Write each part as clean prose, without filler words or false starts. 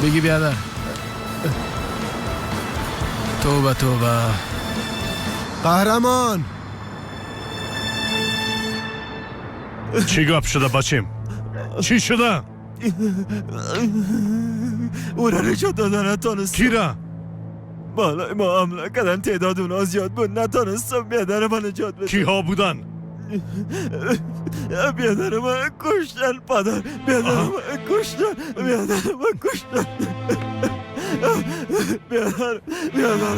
بگی بیادر. توبه توبه. قهرمان. چی گپ شده بچیم؟ چی شده؟ او را نجات دادن نتانستم. کی را؟ بالای ما حمله کردن، تعداد اونا زیاد بود، نتانستم بیادر من نجات بدم. کیها بودن؟ بیادر من کشتن پدر، بیادر من کشتن، بیادر من کشتن، بیادر، بیادر.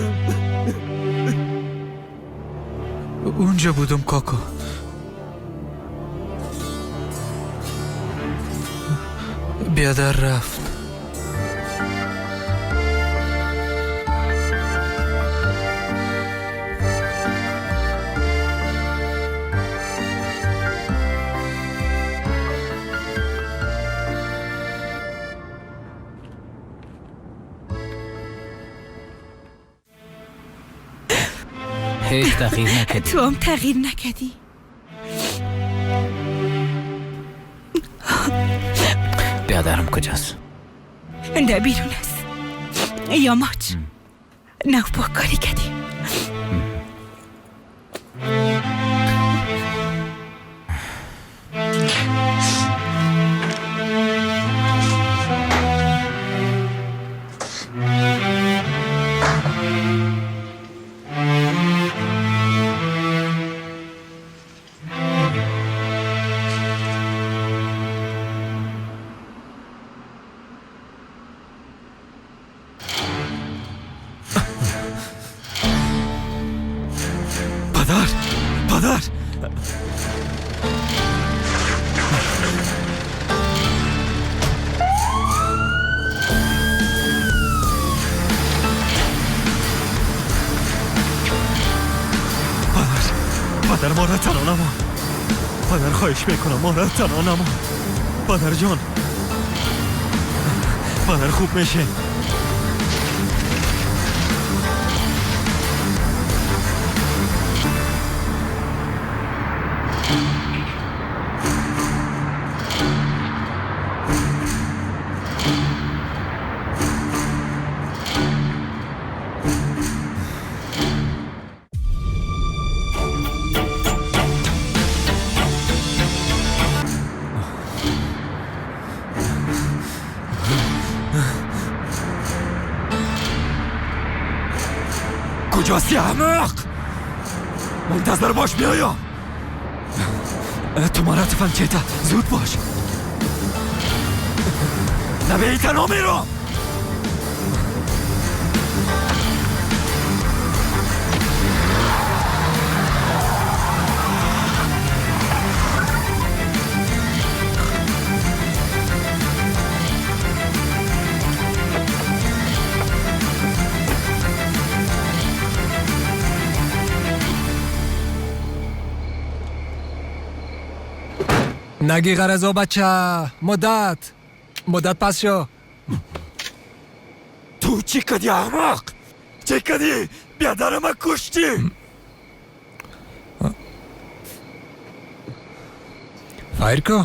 اونجا بودم کاکا. بیادر رفت. هیچ تغییر نکردی. تو هم تغییر نکردی. بیادرم کجاست؟ در بیرون است. یاماچ نو پاکاری کردی. پدر، پدر. پدر، پدر ما را تنها نما. پدر خواهش میکنم ما را تنها نما. پدر جان، پدر خوب میشه. کجاستی احمق؟ منتظر باش بیایم. تو مرا تفنگچیتا، زود باش. نه به تنها میرم. نگی غرضا بچه. مدت مدت پس شو. تو چی کدی احمق؟ چی کدی؟ بیادر ما کشتی. فایر کو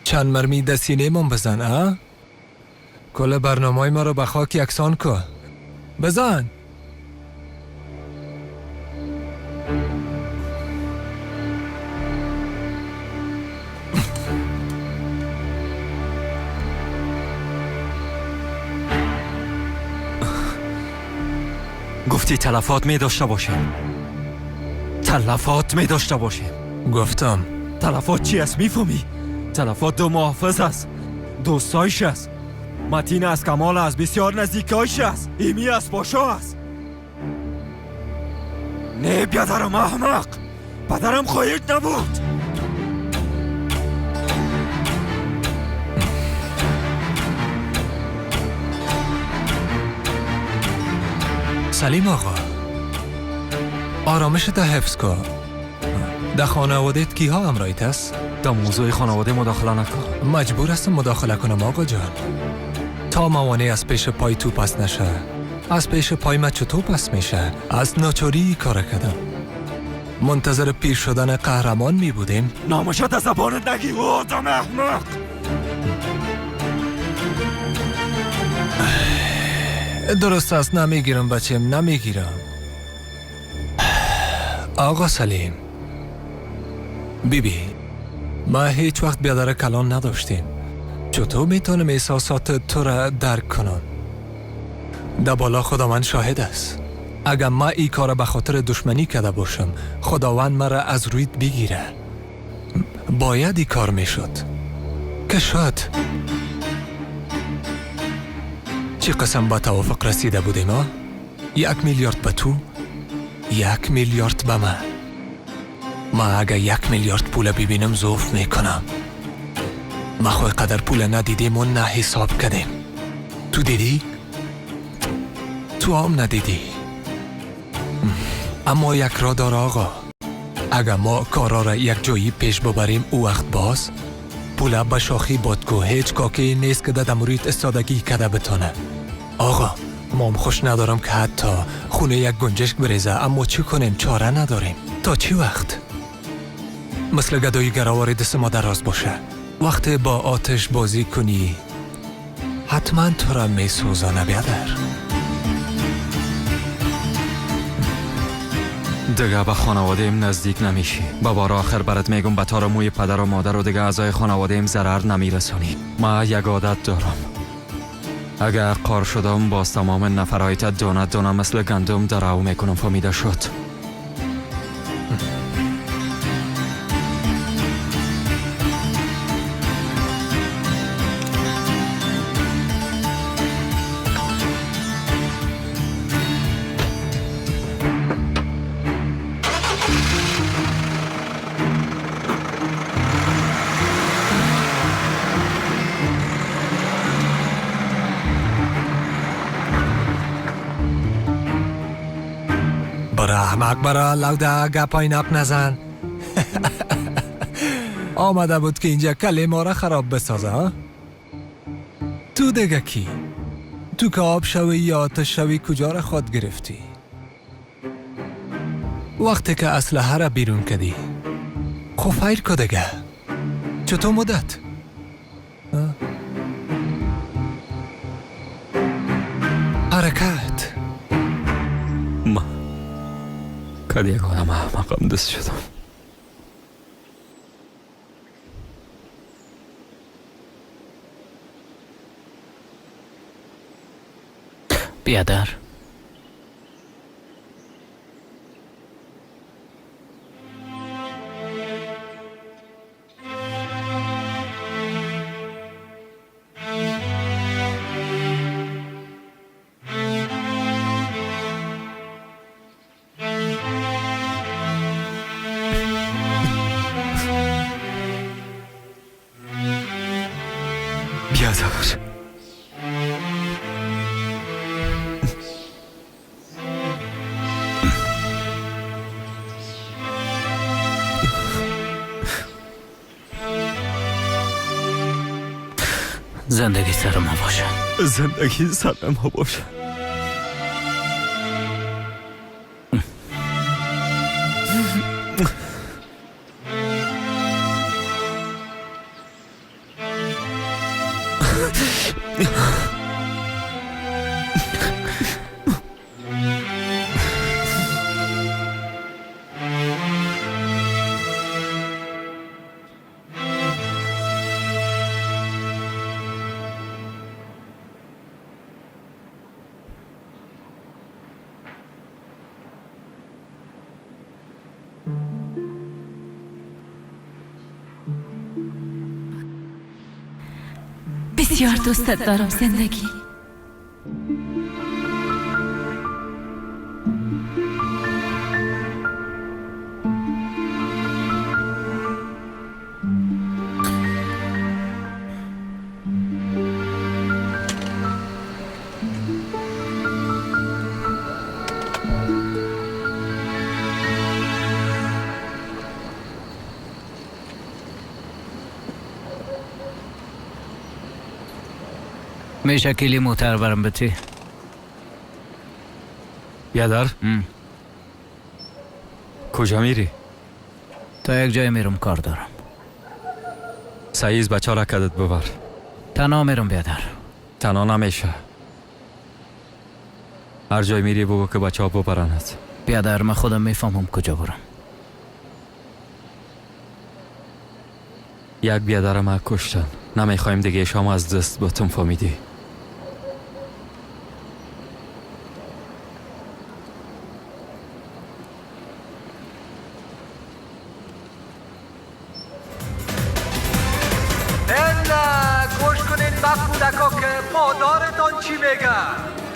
چند مرمی در سینه من بزن. اه؟ کل برنامه ما رو به خاک یکسان کو. بزن. گفتی تلفات می داشته باشیم. تلفات می داشته باشیم. گفتم. تلفات چی است میفهمی؟ تلفات دو محافظ است، دوستایش است، متین است، کمال است، بسیار نزدیکایش است، ایمی است، پاشا است. نه بیادرم احمق، پدرم خواهید نبود. سلیم آقا، آرامش تا حفظ کن. در خانواده کیها همراهیت است؟ در موضوع خانواده مداخله نکن. مجبور هستم مداخله کنم آقا جان. تا موانع از پیش پای تو پس نشه، از پیش پای ما چطور پس میشه؟ از ناچاری کار کردم. منتظر پیر شدن قهرمان می بودیم. نامشت از زبانت نگی آدم احمق. درست است، نمیگیرم بچم، نمیگیرم. آقا سلیم، بیبی، ما هیچ وقت بیادر کلان نداشتیم. چطور میتونم احساسات تو را درک کنم؟ در بالا خداوند شاهد است. اگر ما این کار به خاطر دشمنی کرده باشم، خداوند مرا از رویت بگیره. باید این کار میشد که شد. چه قسم با توافق رسیده بودیم ها؟ 1 میلیارد به تو، 1 میلیارد به من. ما اگر 1 میلیارد پول ببینم ضعف میکنم. ما خو قدر پول ندیدیم و نه حساب کردیم. تو دیدی؟ تو هم ندیدی. اما یک را داره آقا، اگر ما کارا را یک جایی پیش ببریم، او وقت باز پول به شاخی بادکو هیچ کاکی نیست که در مورد استادگی کده بتانه. آقا ما هم خوش ندارم که حتی خونه یک گنجشک بریزه، اما چی کنیم؟ چاره نداریم. تا چی وقت؟ مثل گدایی گرواری دست ما دراز باشه. وقتی با آتش بازی کنی حتما تو را می سوزانه بیادر. دیگه به خانواده ایم نزدیک نمیشی. به بار آخر برات میگم به تار موی پدر و مادر و دیگه اعضای خانواده ایم ضرر نمیرسانی. ما یک عادت دارم، اگر قار شدم باز تمام نفرهایت دانه دانه مثل گندم درو میکنم. فهمیده شد؟ احمق برا لوده گپای نپ نزن. آمده بود که اینجا کلی ما را خراب بسازه ها؟ تو دیگه کی؟ تو که آب شوی یا آتش شوی کجا را خود گرفتی؟ وقتی که اسلحه را بیرون کدی خب فیر که دیگه. چطور مدت؟ حرکت. ما کد یک آدم احمقم دست شدم. بیادر، بیادر، زندگی سر ما باشه. زندگی سر ما باشه. بسیار دوستت دارم زندگی. میشه کلی موتر برم بتی؟ بیادر، کجا میری؟ تا یک جای میرم، کار دارم. سعیز بچه را کدت ببر. تنها میرم بیادر. تنها نمیشه. هر جای میری بگو که بچه ها ببرنت. بیادر من خودم میفهمم کجا برم. یک بیادر ما کشتن. نمیخوایم دیگه شام از دست بتون فهمیدی. گوش کنین بکودکا که مادرتان چی میگه.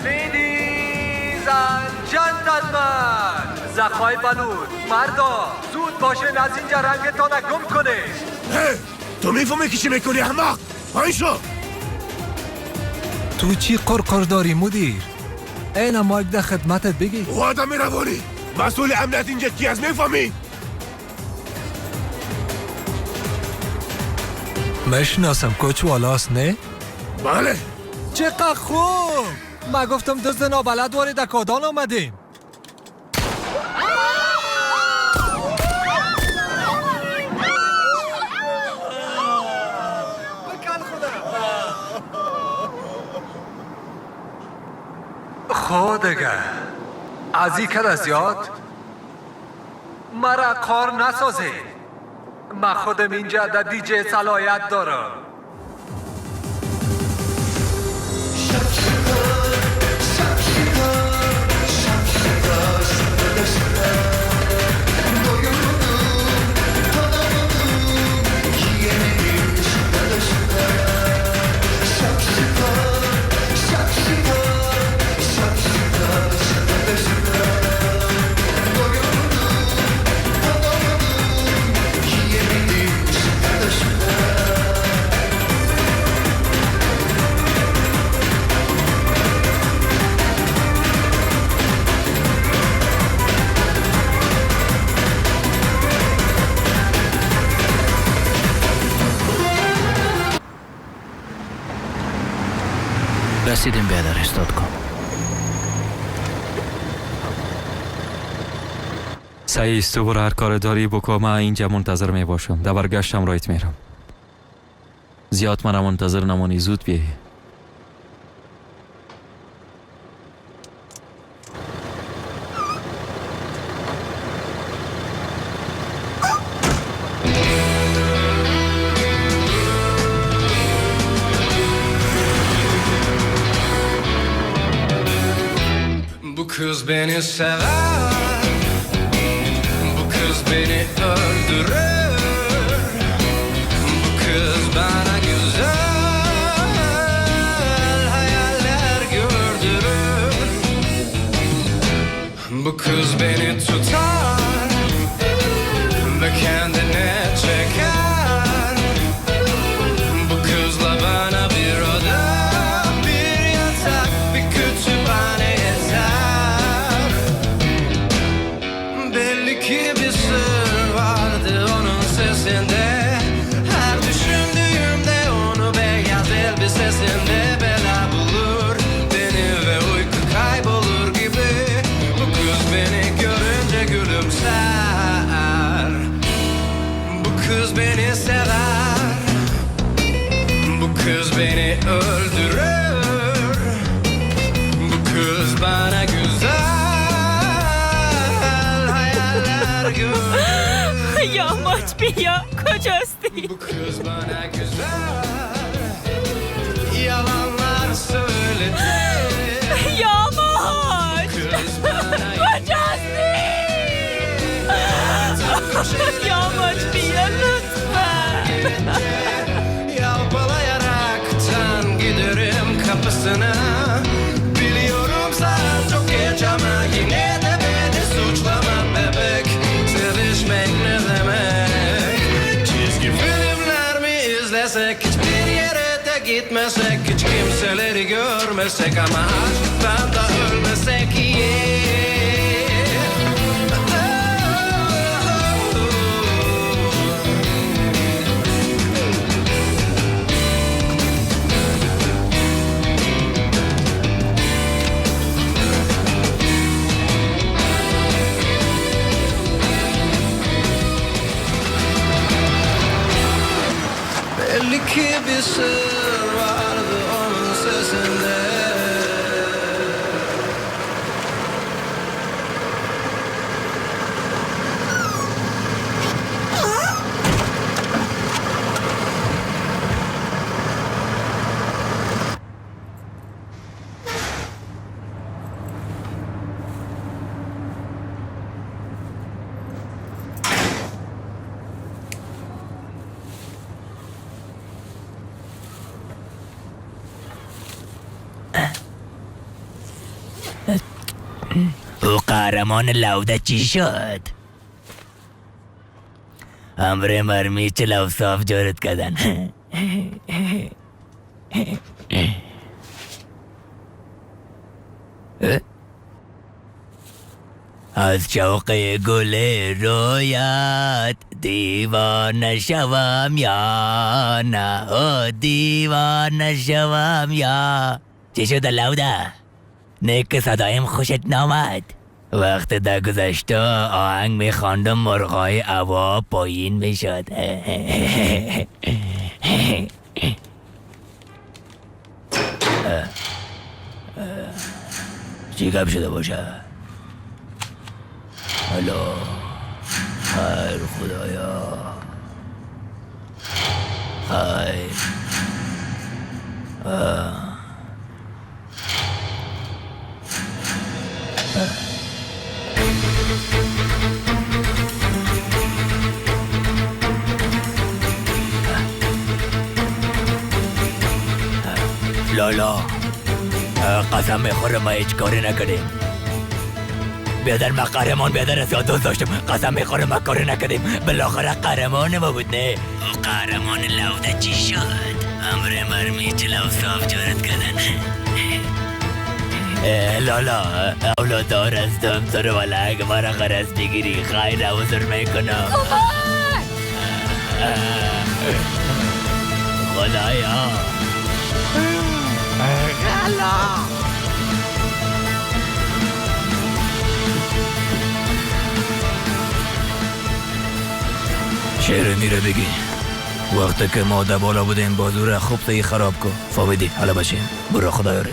Ladies and gentlemen، زخای بلود مردا زود باشین از اینجا رنگتان گم کنین. تو میفهمی که چی میکنی احمق؟ پایین شو. تو چی قرقر داری مدیر؟ اینا مایک در خدمتت بگی. او آدم روانی مسئول امنیت اینجا کی از میفهمی؟ میشناسم کوچ والاست نه؟ بله. چقدر خوب. ما گفتم دزد نابلد وارد کادان آمدیم. خود دیگه از این کده زیاد مرا کار نسازی. ما خودم اینجا در دیجی صلاحیت دارم. رسیدیم بیادر، استاد کن. صحیح است، تو برو هر کار داری بکن، من اینجا منتظر می باشم. در برگشتم رایت میرم. زیاد مرا منتظر نمانی، زود بیایی. Bu kız beni sever, bu kız beni öldürür, bu kız bana güzel hayaller gördürür. Bu kız beni tutar ve kendine çeker. Bu kızla bana bir oda, bir yatak, bir kütüphane yeter. Belli ki bir sır vardı onun sesinde. Her düşündüğümde onu beyaz elbisesinde bela bulur beni ve uyku kaybolur gibi. Bu kız beni görünce gülümser. Bu kız beni sever. Bu kız beni öldürür. Bu kız bana güzel hayaller gördürür. یاماچ بیا، کجاستی؟ Bu kız bana güzel yalanlar söyledi. یاماچ Kız bana کجاستی؟ یاماچ بیا لطفا. Yalpalayaraktan giderim kapısına. Biliyorum saat çok geç ama yine de beni suçlama bebek. Sevişmek ne demek? Çizgi filmler mi izlesek, hiçbir yere de gitmesek, hiç kimseleri görmesek ama aşktan da ölmesek yeah. Belli ki bir sır vardı onun sesinde. او قهرمان لوده چی شد؟ امر مرمی چلو صاف جورت کردن. از شوق گل رویت دیوانه شوم یا نه، او دیوانه شوم یا. چی شد لوده؟ نیک صدایم خوشت نامد؟ وقت در گذشته آهنگ میخواندم مرغای هوا پایین میشد. چی گپ شده باشه؟ الو خیر خدایا خیر. لالا قسم میخورم ما هیچ کاری نکردیم. بیادر ما قهرمان، بیادر از یاد داشتم. قسم میخورم ما کاری نکردیم. بالاخره قهرمان ما بود نه؟ او قهرمان لوده چی شد؟ امر مرمی چلو صاف جورت کردن. لالا اولادار هستم تو رو، ولی اگه مرا قرض بگیری خیر عذر میکنم. خدایا شعر میره بگی. وقتی که ما در بالا بودیم بازور خوب تایی خراب کن. فهمیدی؟ حالا باشیم برو خدا یارت.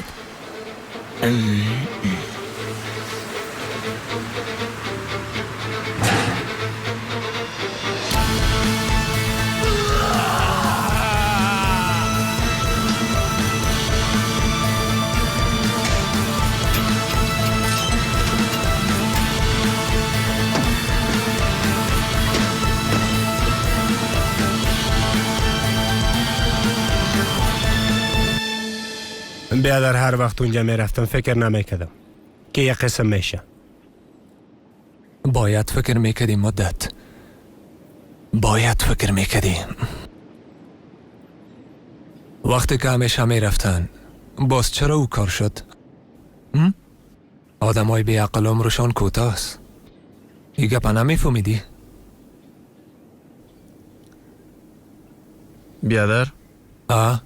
بیادر هر وقت اونجا میرفتم فکر نمیکردم که یک قسم میشه. باید فکر میکردیم مدت. باید فکر میکردیم. وقتی که همیشه میرفتن باز چرا او کار شد؟ آدم های بی عقل عمرشان کوتاست. ای گپا نمیفهمیدی؟ بیادر؟ آه؟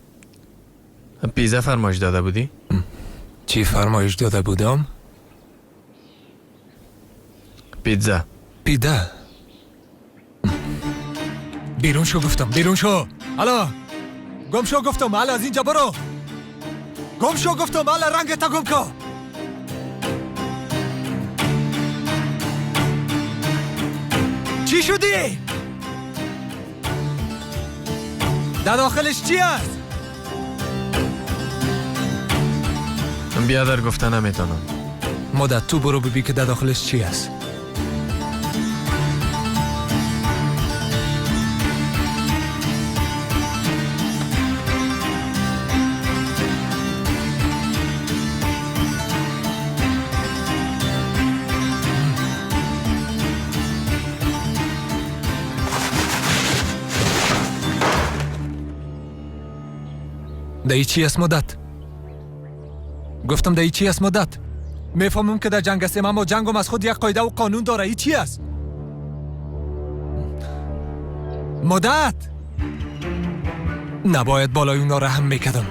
پیزا فرمایش داده بودی؟ چی فرمایش داده بودم؟ پیتزا. پیدا؟ بیرون شو گفتم، بیرون شو. الا گم شو گفتم، الا از اینجا برو. گم شو گفتم، الا رنگ تا گم کن. چی شدی؟ در داخلش چی است؟ بیادر گفته نمیتونم. مادر تو برو ببین که در داخلش چی است. در چی است مدت؟ گفتم در چی است مدت؟ میفهمم که در جنگ هستیم، اما جنگم از خود یک قاعده و قانون داره. ای چی است؟ مدت! نباید بالای اونا رحم میکردم.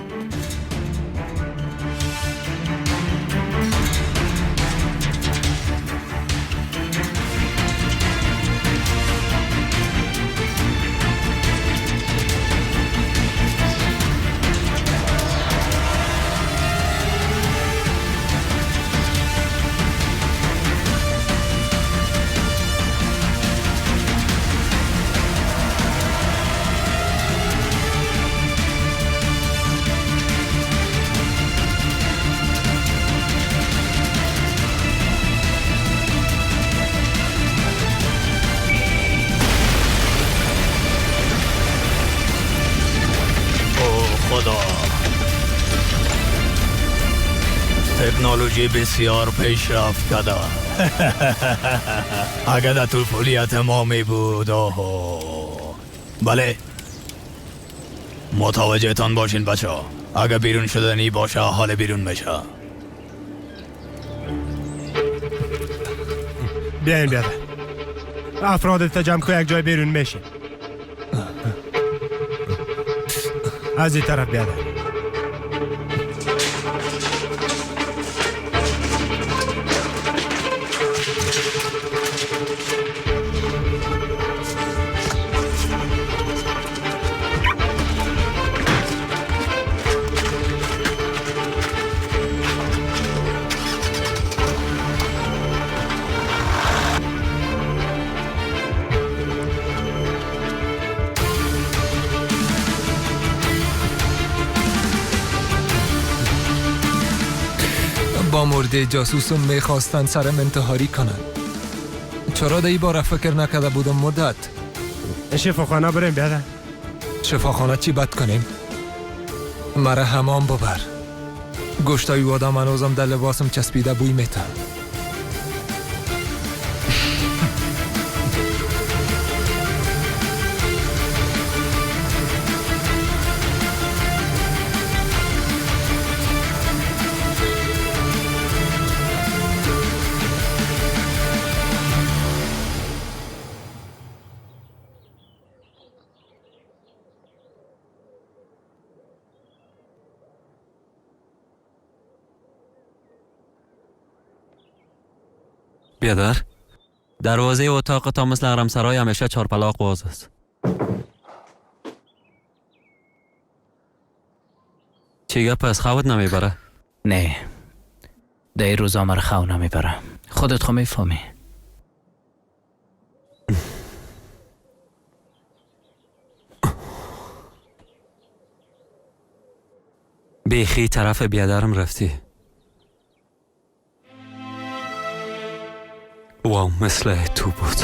Технология бисёр пешрафт када. Агар дар туфулият мо мебуд, оҳо. Бале. Мутаваҷҷеҳтон бошин бачаҳо. Агар берун шуданӣ боша, ҳол берун меша. بیاین بیادر. افراد تجمع کو یک جای بیرون میشین. از این طرف بیادر. با مرده جاسوسم میخواستند سرم انتحاری کنند. چرا در ای باره فکر نکرده بودم مدت؟ شفاخانه بریم بیادر. شفاخانه چی بد کنیم؟ مرا حمام ببر. گوشتای آدم هنوزم در لباسم چسبیده بوی میتن. بیادر، دروازه اتاق تا مثل حرمسرای همیشه چارپلاق باز است. چی گپ از خوابت نمیبره؟ نه، در این روزا مرا خو نمیبره. خودت خو میفهمی. بیخی طرف بیادرم رفتی. و مثل تو بود.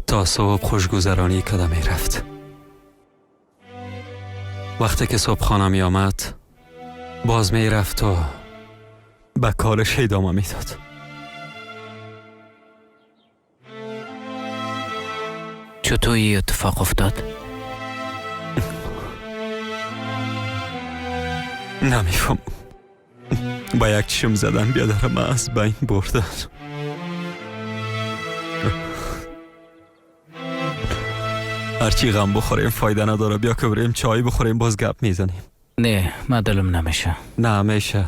تا صبح خوشگذرانی کده می رفت. وقتی که صبح خانه می آمد باز می رفت و به کارش ادامه می داد. چطور این اتفاق افتاد؟ نمیفهم. با یک چشم زدن بیادرم از بین بردن. هرچی غم بخوریم فایده نداره. بیا که بریم چای بخوریم باز گپ میزنیم. نه، من دلم نمیشه. نه میشه.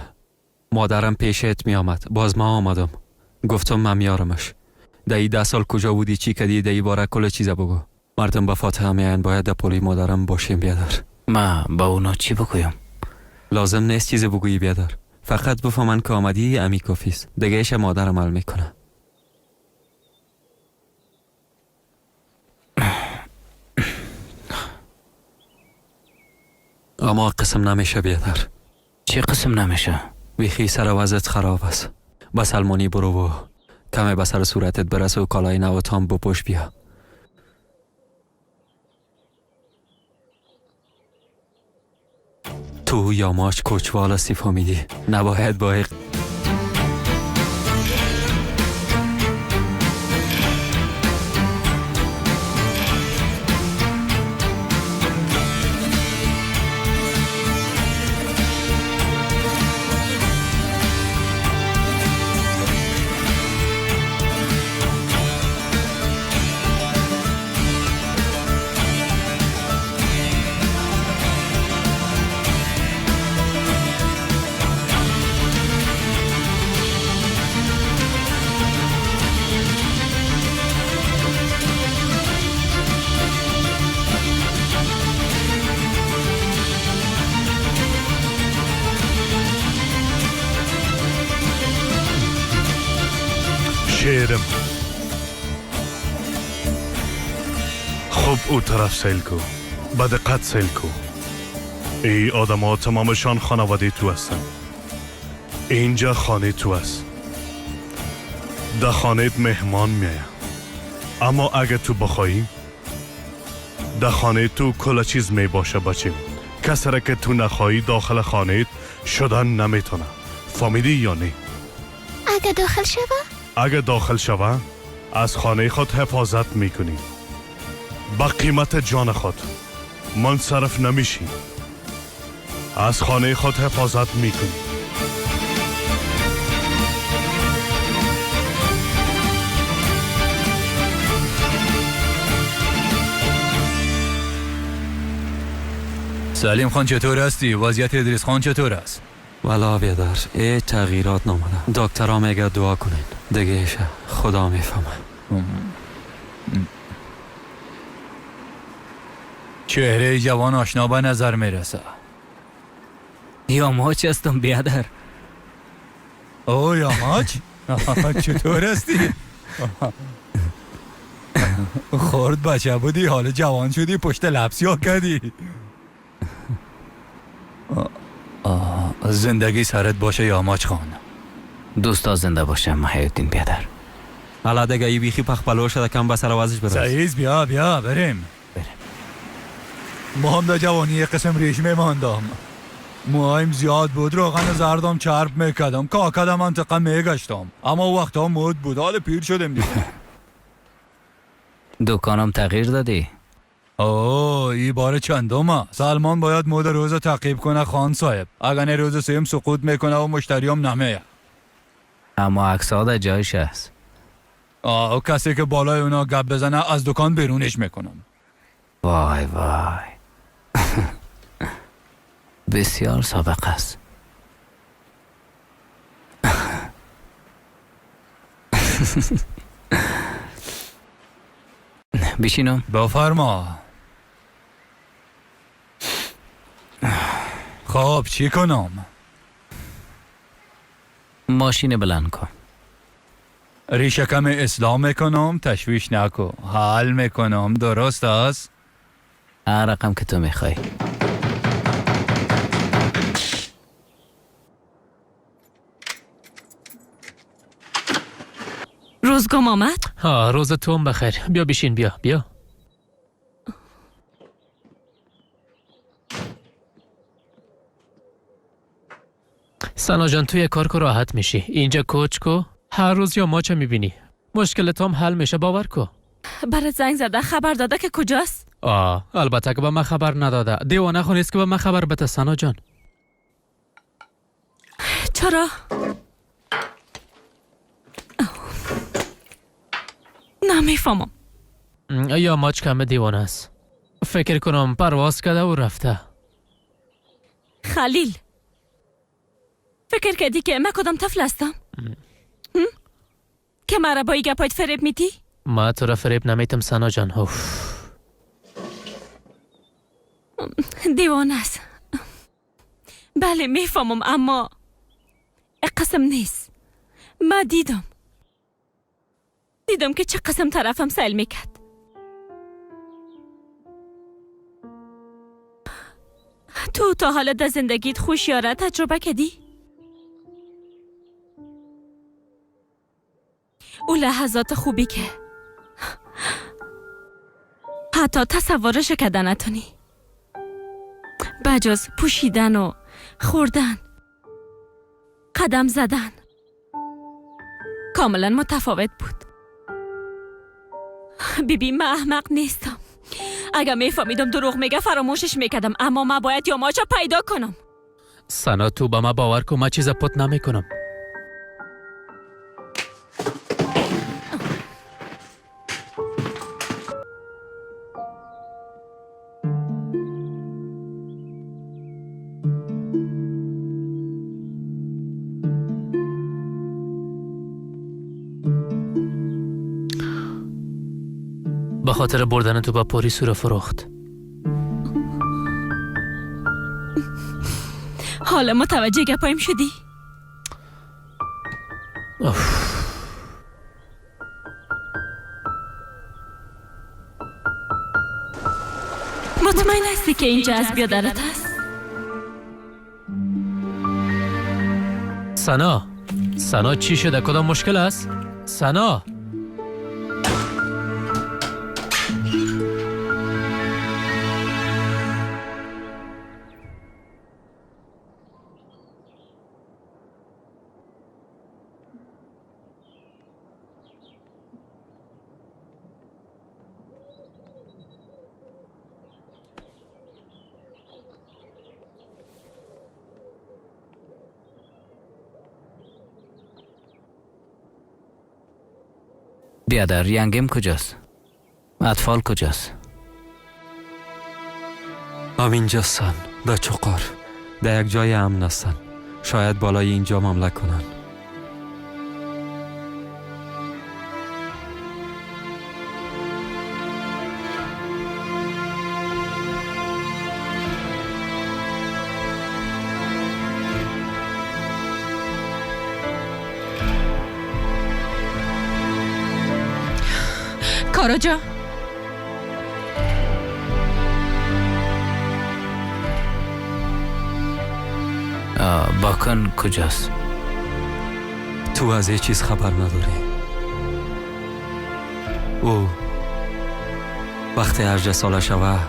مادرم پیشت میآمد، باز ما آمدم. گفتم من میارمش. در ای 10 سال کجا بودی، چی کدی، در ای باره کل چیزا بگو. مردم به فاتحه میاین، باید در پولی مادرم باشیم بیادر. ما با اونا چی بگویم؟ لازم نیست چیز بگویی بیادر. فقط بفهمن که آمدی امی کافیست. دیگه ایش مادرم عمل میکنه. اما قسم نمیشه بیادر. چی قسم نمیشه؟ بیخی سر وضعت خراب است. به سلمانی برو و کمی به سر صورتت برس و کالای نوتام بپوش بیا. تو یا ماچ کوچوال هستی فهمیدی. نباید با شیرم. خوب او طرف سیل کو، با دقت سیل کو. ای آدم ها تمامشان خانواده تو هستن. اینجا خانه تو است. در خانه مهمان میایم. اما اگه تو بخوایی در خانه تو کل چیز می باشه بچیم. کسی را که تو نخواهی داخل خانه شدن نمیتونه. فهمیدی یا نه؟ اگه داخل شوه؟ اگه داخل شوه از خانه خود حفاظت میکنی. با قیمت جان خود منصرف نمیشی. از خانه خود حفاظت میکنی. سلیم خان چطور هستی؟ وضعیت ادریس خان چطور است؟ والا بیادر ای تغییرات نامده. دکترها میگه دعا کنین دیگه ایشه خدا میفهمه. چهره جوان آشنا به نظر میرسه. یاماچ هستم بیادر. او یاماچ؟ چطور هستی؟ خورد بچه بودی حالا جوان شدی پشت لبسیا کردی. زندگی سرت باشه یاماچ خان. دوستا زنده باشه محی‌الدین بیادر. حالا دیگه ای بیخی پخپلو شده کم به سر وزش برس. سعیز بیا بیا بریم. ما هم در جوانی یک قسم ریش میماندم. موهایم زیاد بود، روغن زردم چرب میکردم، کاکدم منطقه میگشتم. اما وقتا مد بود، حالا پیر شدیم دیگه. دکانم تغییر دادی؟ اوه ای بار چندمه. سلمان باید مد روز تعقیب کنه خان صاحب. اگر نه روز سیم سقوط میکنه و مشتریام نمیه. اما عکس‌ها در جایش هست. آه کسی که بالای اونا گپ بزنه از دکان بیرونش میکنم. وای وای بسیار سابق است. بشینم؟ بفرما. خب چی کنم؟ ماشین بلند کن. ریشه کم اصلاح میکنم، تشویش نکن. حل میکنم، درست است؟ هر رقم که تو میخوای. روزگم آمد؟ ها روز تو هم بخیر. بیا بشین، بیا بیا. سنا جان توی کار کو راحت میشی. اینجا کوچ کو هر روز یا ماچه میبینی. مشکل هم حل میشه، باور کو. برات زنگ زده خبر داده که کجاست؟ آه البته که به من خبر نداده. دیوانه خو نیست که به من خبر بده سنا جان. چرا؟ نمیفهمم. یا ماچ کم دیوانه است. فکر کنم پرواز کرده و رفته. خلیل فکر کردی که من کدام طفل هستم؟ که مرا با این گپایت فریب میدی؟ ما تو را فریب نمیتم سنا جان. اوف دیوانه است. بله میفهمم اما قسم نیست. ما دیدم که چه قسم طرفم سیل میکرد. تو تا حالا در زندگیت خوشیاره تجربه کردی؟ او لحظات خوبی که حتی تصورش کردن نتونی، بجز پوشیدن و خوردن، قدم زدن، کاملا متفاوت بود. بیبی من احمق نیستم. اگر میفهمیدم دروغ میگه فراموشش میکردم، اما من باید یاماچا پیدا کنم. سنا تو به من باور کن، من چیز پت نمیکنم. به خاطر بردن تو با پلیس رو فروخت. حالا متوجه گپایم شدی؟ اوف. مطمئن هستی که اینجا از بیادرت هست؟ سنا، سنا چی شده؟ کدام مشکل است؟ سنا بیادر ینگیم کجاست؟ اطفال کجاست؟ همینجاستن در چقار، در یک جای امن هستن. شاید بالای اینجا حمله کنن. کاراجا، باکن کجاست؟ تو از هیچ چیز خبر نداری. او وقتی 18 ساله شوه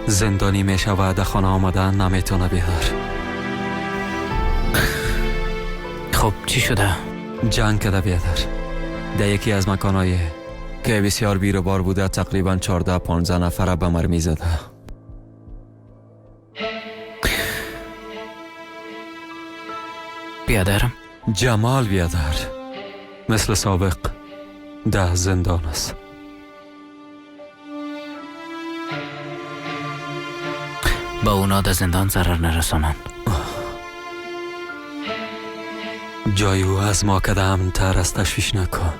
زندانی می شوه، در خانه آمدن نمیتونه بیدار. خب چی شده؟ جنگ کده بیادر. در یکی از مکانهای که بسیار بیروبار بوده تقریبا 14-15 نفر به مرمی زده. بیادرم جمال بیادر مثل سابق ده زندان است. با اونا در زندان ضرر نرسانند. جای او از ما کده امن‌تر از تشویش نکن.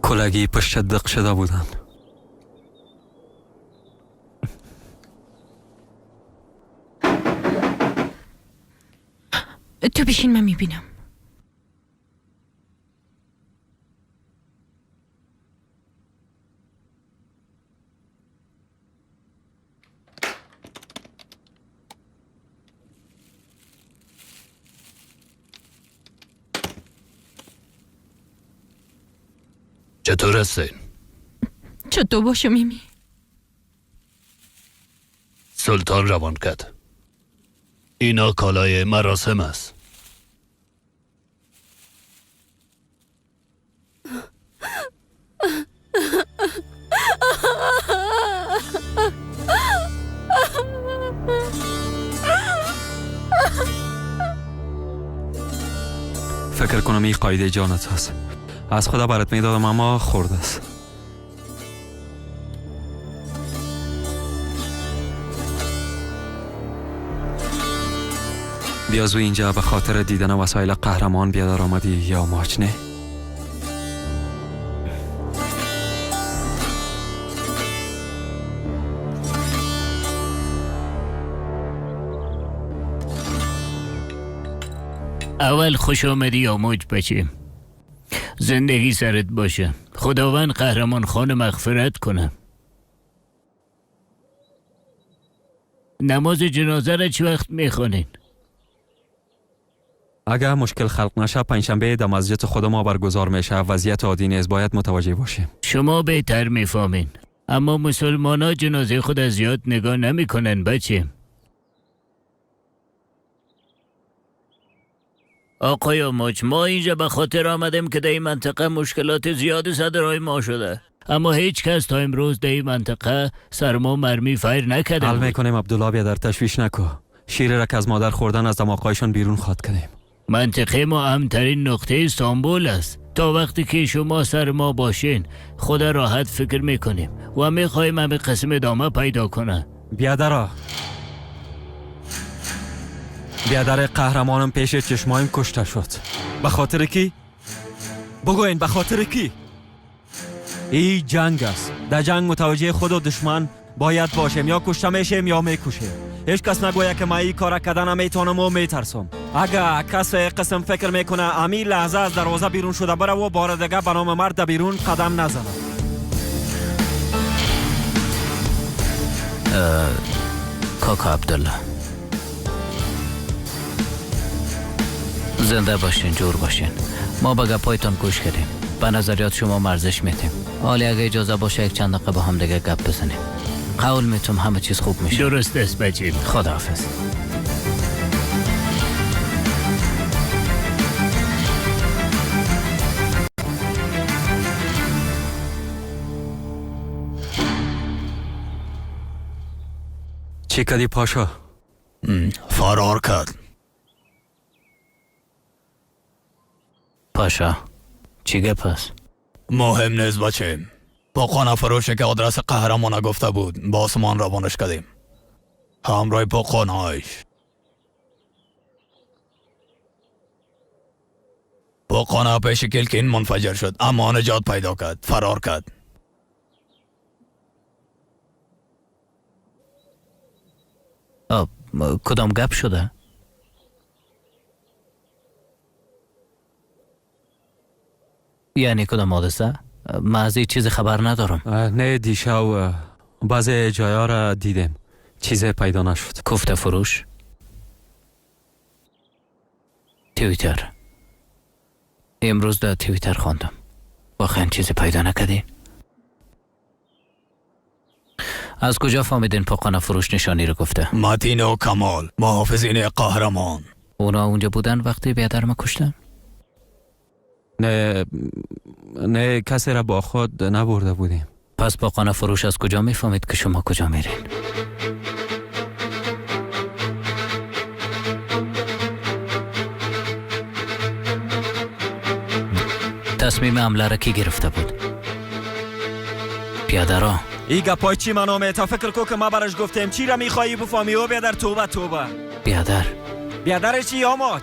کلگی پشت دق شده بودن. تو بشین من میبینم. چطور هستین؟ چطور باشم میمی؟ سلطان روان کرد. اینا کالای مراسم است. فکر کنم این قاعده جانت هست. از خدا برات میدادم اما خورده است. بیازو اینجا به خاطر دیدن وسایل قهرمان بیادر آمدی یا ماچ نه؟ اول خوش آمدی یا موج بچه. زندگی سرت باشه. خداوند قهرمان خان مغفرت کنه. نماز جنازه را چه وقت میخوانین؟ اگر مشکل خلق نشه پنجشنبه در مسجد خود ما برگزار میشه. وضعیت عادی نیست، باید متوجه باشیم. شما بهتر میفهمین، اما مسلمان ها جنازه خود از یاد نگاه نمیکنن بچه. آقای آماج، ما اینجا به خاطر آمدیم که در این منطقه مشکلات زیاد صدرهای ما شده، اما هیچ کس تا امروز در این منطقه سرما مرمی فیر نکرده. حل میکنیم عبدالله بیادر، تشویش نکو. شیر را که از مادر خوردن از دماغهایشان بیرون خواد کنیم. منطقه ما امن‌ترین نقطه استانبول است. تا وقتی که شما سر ما باشین خدا راحت فکر میکنیم و میخواهیم همه قسم ادامه پیدا کنه. بیادرا، بیادر قهرمانم پیش چشمایم کشته شد. به خاطر کی؟ بگوین به خاطر کی؟ ای جنگ است. در جنگ متوجه خود و دشمن باید باشیم، یا کشته میشیم یا میکشیم. هیچ کس نگوید که من این کار کردن نمیتونم و میترسم. اگر کس قسم فکر میکنه امی لحظه از دروازه بیرون شده بره و بار دیگه به نام مرد بیرون قدم نزنه. کاکا عبدالله، زنده باشین، جور باشین. ما به گپایتان گوش کردیم، به نظریات شما مرزش میتیم. حالی اگه اجازه باشه یک چند دقیقه با هم دیگه گپ بزنیم. قول میتم همه چیز خوب میشه. درست است بچیم. خداحافظ. چی کدی پاشا؟ فرار کرد. پاشا چی گپ است؟ مهم نیست بچه. پاقانه فروشه که آدرس قهرمان گفته بود با آسمان روانش کردیم. همراه پاقانهایش. پاقانه پیش کلکین منفجر شد، اما نجات پیدا کرد، فرار کرد. کدام گپ شده؟ یعنی کدام حادثه؟ من از این چیز خبر ندارم. نه دیشب بعض جایا را دیدم، چیز پیدا نشد. کوفته فروش؟ تویتر. امروز در تویتر خواندم. واقعا چیز پیدا نکردین؟ از کجا فهمیدین پاقانه فروش نشانی رو گفته؟ متین و کمال محافظین قهرمان. اونا اونجا بودن وقتی بیادر ما کشتن؟ نه نه، کسی را با خود نبرده بودیم. پس پاقانه فروش از کجا میفهمید که شما کجا میرین؟ تصمیم حمله را کی گرفته بود؟ پیادرا. ای گپای چی منو تا فکر کو که ما برش گفتیم چی را میخوایی بفهمی؟ او بیادر توبه توبه. بیادر بیادر چی آماد؟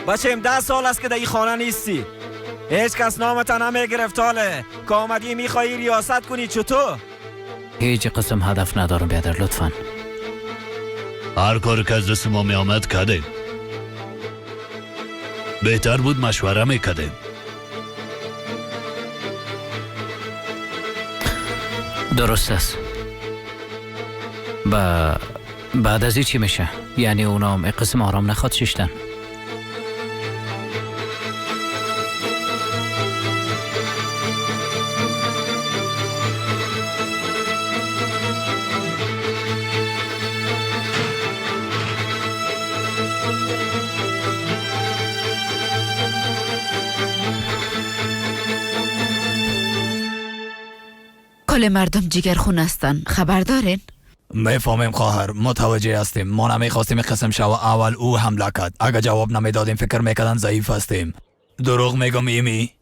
بچیم 10 سال است که در این خانه نیستی، هیچ کس نامت نمیگرفت. حاله که آمدی میخوایی ریاست کنی چطور؟ هیچ قسم هدف ندارم بیادر، لطفا. هر کار که از دست ما میآمد کردیم. بهتر بود مشوره میکردیم. درست است. بعد از این چی میشه؟ یعنی اونا هم قسم آرام نخواد ششتن. کل مردم جگرخون هستن، خبر دارین؟ میفهمیم خواهر، متوجه هستیم. ما نمیخواستیم قسم شو اول او حمله کرد. اگه جواب نمیدادیم فکر میکردن ضعیف هستیم. دروغ میگم ایمی؟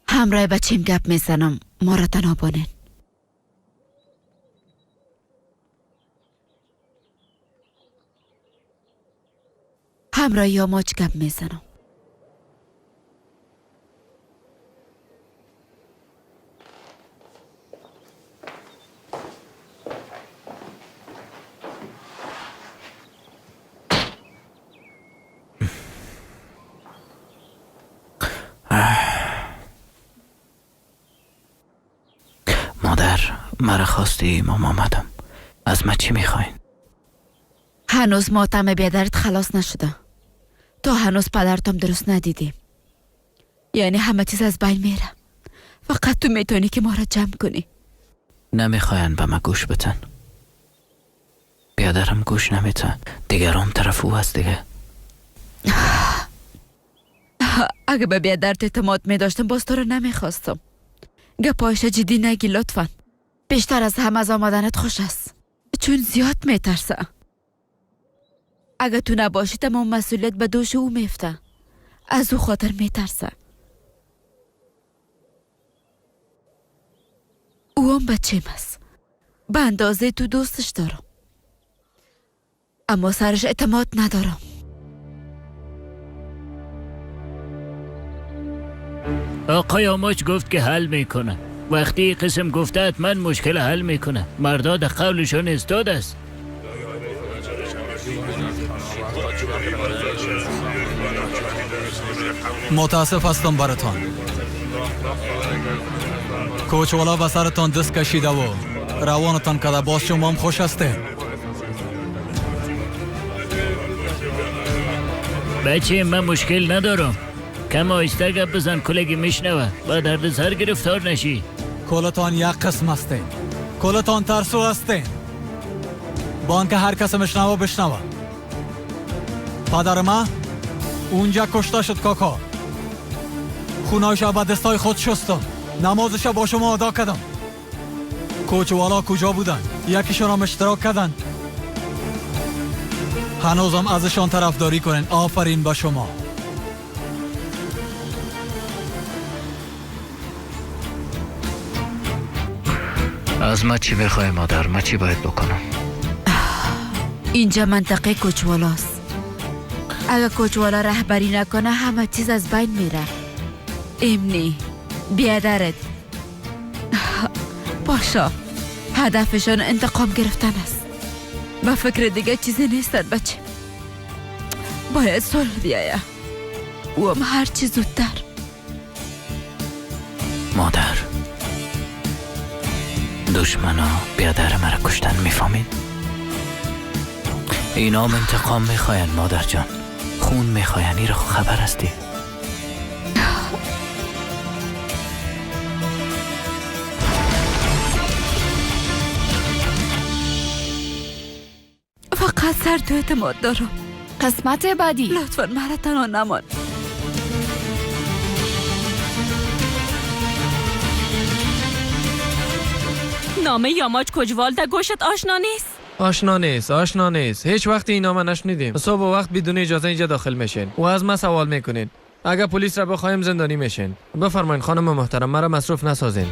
همراه بچیم گپ میزنم، ما را تنها بانین. همراه یاماج گپ میزنم. مادر مرا خواستی، ما آمدم. از من چی میخواین؟ هنوز ماتم بیادرت خلاص نشده. تا هنوز پدرتم درست ندیدیم. یعنی همه چیز از بین میره. فقط تو میتونی که ما را جمع کنی. نمیخواین به ما گوش بتن. بیادرم گوش نمیتن. دیگرام طرف او هست دیگه. اگه به بیادرت اعتماد میداشتم باز تو رو نمیخواستم. گپایش جدی نگی لطفا. بیشتر از همه از آمدنت خوش است، چون زیاد میترسه. اگه تو نباشی تمام مسئولیت به دوش او میفته. از او خاطر میترسه. او هم بچیم است، به اندازه تو دوستش دارم، اما سرش اعتماد ندارم. آقای آماج گفت که حل میکنه. وقتی قسم گفته من مشکل حل میکنه. مردا در قولشان استاد است. متاسف هستم براتان. کوچوالا به سرتان دست کشیده و روانتان کده. باز شما هم خوش هستین. بچه من مشکل ندارم. کم آیسته گپ بزن کلگی میشنوه با درد سر گرفتار نشی. کلتان یک قسم هستین. کلتان ترسو هستین. با آنکه هر کس میشنوه بشنوه. پدر ما اونجا کشته شد کاکا. خونایش با دستای خود شستم، نمازش با شما ادا کردم. کوچوالا کجا بودن؟ یکیشان هم اشتراک کردن. هنوزم ازشان طرفداری کنین. آفرین به شما. از ما چی میخوای مادر؟ ما چی باید بکنم؟ اینجا منطقه کوچوالاست. اگر کوچوالا رهبری نکنه همه چیز از بین میره. امنی بیادرت پاشا، هدفشان انتقام گرفتن است. به فکر دیگه چیزی نیستن بچه. باید صلح بیایه، او هم هر چی زودتر. مادر، دشمنا بیادر مرا کشتن، میفهمین؟ اینا هم انتقام میخواین مادر جان، خون میخواین. این را خبر هستی؟ فقط سر تو اعتماد دارم. قسمت بعدی. لطفا مرا تنها نمان. نام یاماج کجوال در گوشت آشنا نیست؟ آشنا نیست، آشنا نیست. هیچ وقتی این نامه نشنیدیم. صبح و وقت بدون اجازه اینجا داخل میشین و از ما سوال میکنین. اگر پلیس را بخوایم زندانی میشین. بفرمایین خانم محترم، مرا مصروف نسازین.